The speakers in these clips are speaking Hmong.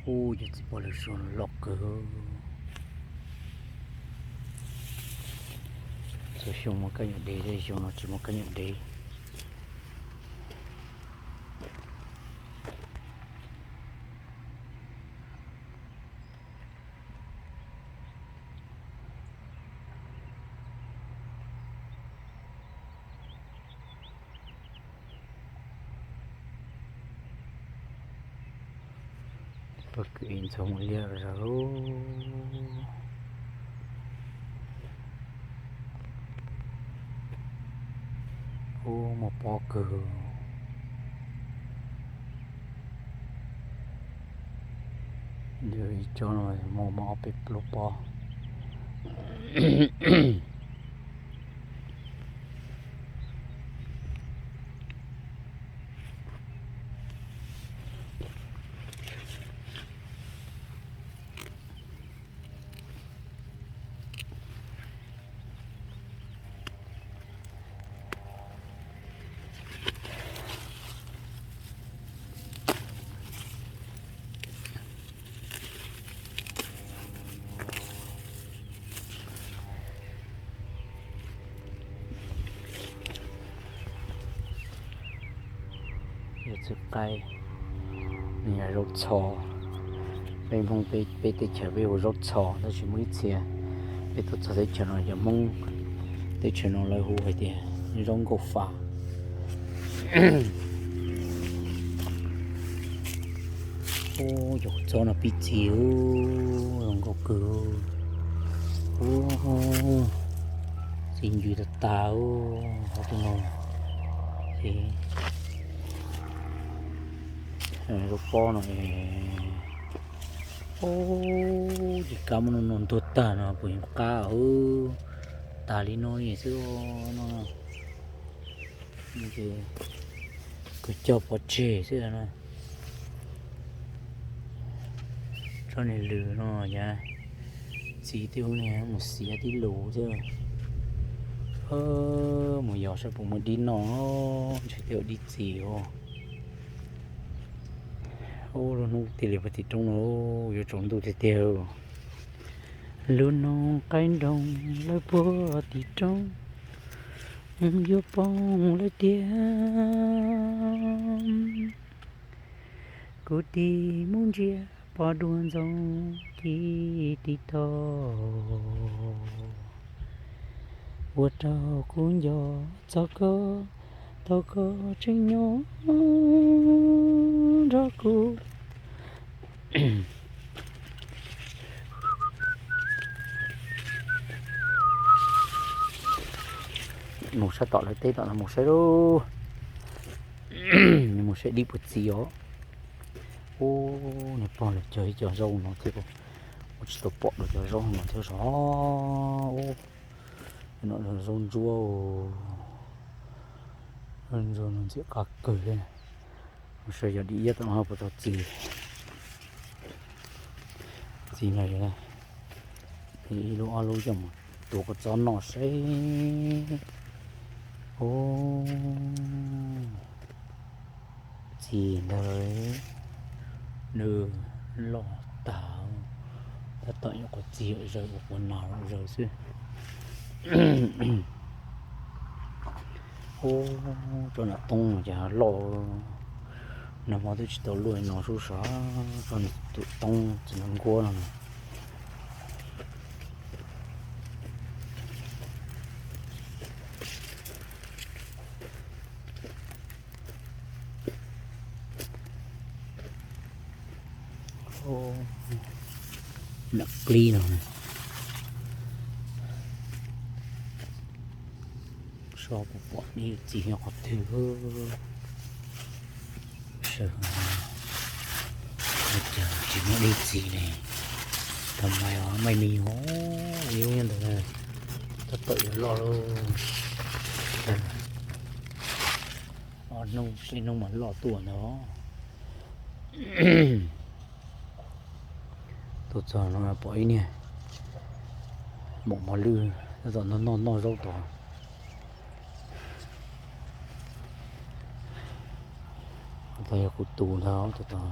Ub, cov txiv pog lwm zaus loj kawg. Txhua xyoo muaj kab nyuam dev, xyoo no tsis muaj kab nyuam dev. Pog kwv ntxhua mus liaj zog. Ub, muaj pob kawg. Ib tsob no muaj ob peb lub pob. Yog txiv qaib, nws yog zaub txho. Peb Hmoob peb teb chaws peb hu zaub txho, tab sis muaj ib txhia peb tuaj txog teb chaws no cov Hmoob teb chaws no lawv hu hais tias zaub nkauj fa. Ub, cov txob no pib txiv, zoo nkauj kawg. Ub, txiv ncw tag tag, qhov twg no ces zaub pob no es. Ub, ces kab muab no no ntuag tag no puas yeej qab, tas li no xwb no. Kws cog pov tseg xwb na. Tsob niag lws no yog txiv tib ub niag mus xiav tib lus thiab. Mus yos saib puas muaj dib noj, ntshe twb ua dib txiv os. Ub, lub hnub tiag li puag tim roob no, yuav tsaus ntuj tiag tiag. Lub noog qaib nroog lawv puag tim roob, yuav poob lawm tiag. Kuv tig mus ntsia pom dua ntxoov ci tiv tauj, ua rau kuv nco txog koj, thaum koj tseem nyob nrog kuv. Mus saib tom lawv teb tom no mus saib lauj. Mus saib dib puas txiv os. Ub, niag pog lawv cog ib co zaub no thiab, ua tsis tau pom dua cov zaub no thiab os. Ub, no zaub ntsuab, zaub ntsuab no ntxim qab kawg li. Mus saib yog dib iab tom no puas tau txiv. Txiv no, ib lub ob lub coj mus tuav kua txob noj seb. Ub, txiv ntawd nws loj tag, tab tom nyuam qhuav txiv yam zaws ua quav nas zaws xwb. Ub, tsob nram toob no ces loj, nag hmo twb tsis tau luaj no sub sav, tsob tus toob txiv nkuab no. Nram plib no, so puas pom dib txiv nyob qhov twg. Sawv, cas tsis muaj dib txiv li. Tau mais os, mais mis os, ib lub nyob ntawd, tab tom yuav loj lauj. Ob hnub peb hnub mas loj tuaj ntag. Tuaj txog no pom ib niag maum mos lwj tab tom noj noj zaub tod. Tab yog kuv tus ntag tab tom.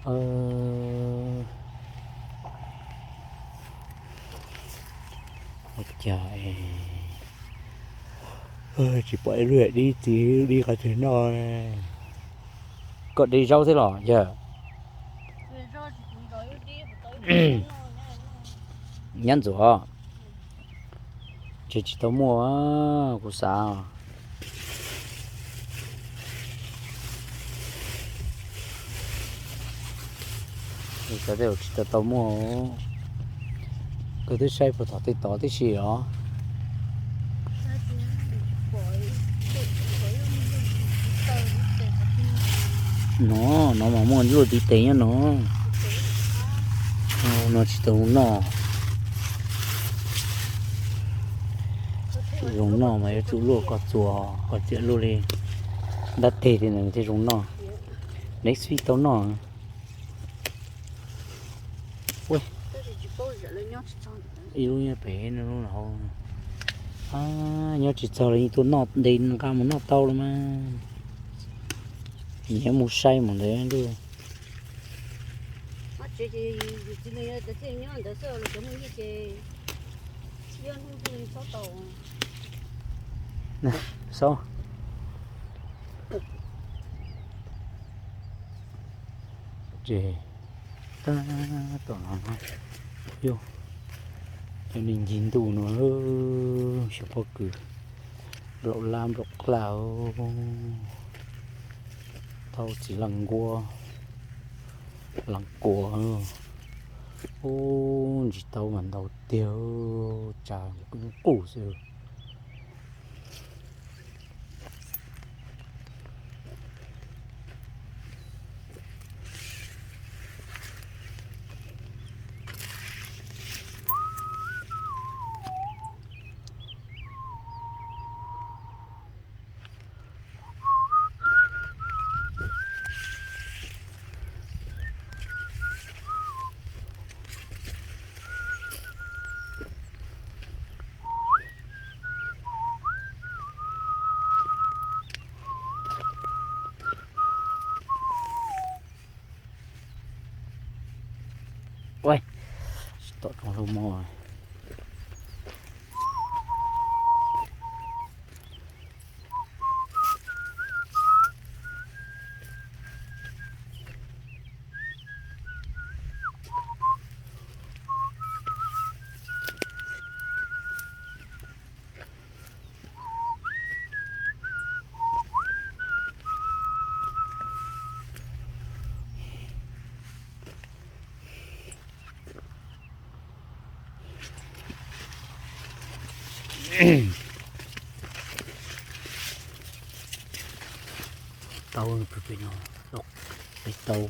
Ua cas tsis pom ib lub dib txiv dib qhov twg noj. Koj de zaub thiab los yawg? Nyab ntxuam, ces tsis tau muaj, kuv xav. Xav tias tsis tau tau muaj. Koj twb saib puag tom tej tod tib si os. No, no mas muaj luaj ntiv tes nyob no. No tsis tau zoo noj. Zoo noj mas yuav tsum luaj koj txuas koj txiav luaj li ntab teg li ntawd thiaj zoo noj. Next week tau noj. Ib lub nyob pem, lub hauv. Nyob tsis txog los yeej tuaj noj, ntes nqa mus noj tau los mas. Nyiam mus saib mus ntawd. Xauj. Ces tab tom no, yog cov neeg ncig ntuj no, xyov pob kws nplaum lab nplaum qaj, tau txiv lees nkuaj, lees kuas. Ub, ntsis taub mas ntau tiag, tsa nqus xwb. Ua, tsis tom rau lub mos. Tau pem no, pem tau.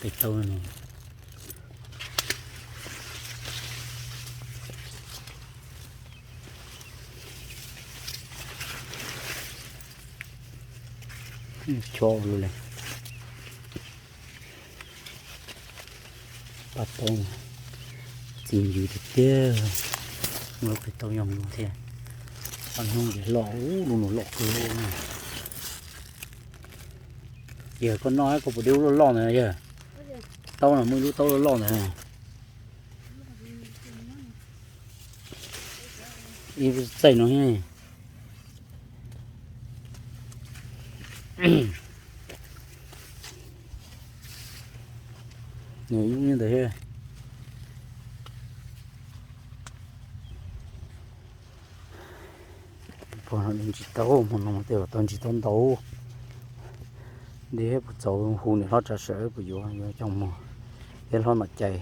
Pem tau no. Chob ua luaj li. Paj tau, txi ncw tiag tiag. Lub pem tau yog no thiab. Paj hnub ntawd loj, ub, lub no loj kawg. Yog koj noj koj puas de lub loj loj ntawd yog? Taub no muaj ib lub taub loj loj ntawd. Ib txaij no. Nws ib ntawd thiab. Pog no de ntsis taub, hmo no tej zaum tau ntsis taub ntau. De thiab puas txaus hu niam hlob tsav sawv puas yuav, yuav coj mus. Thiab hlob Nom Cai,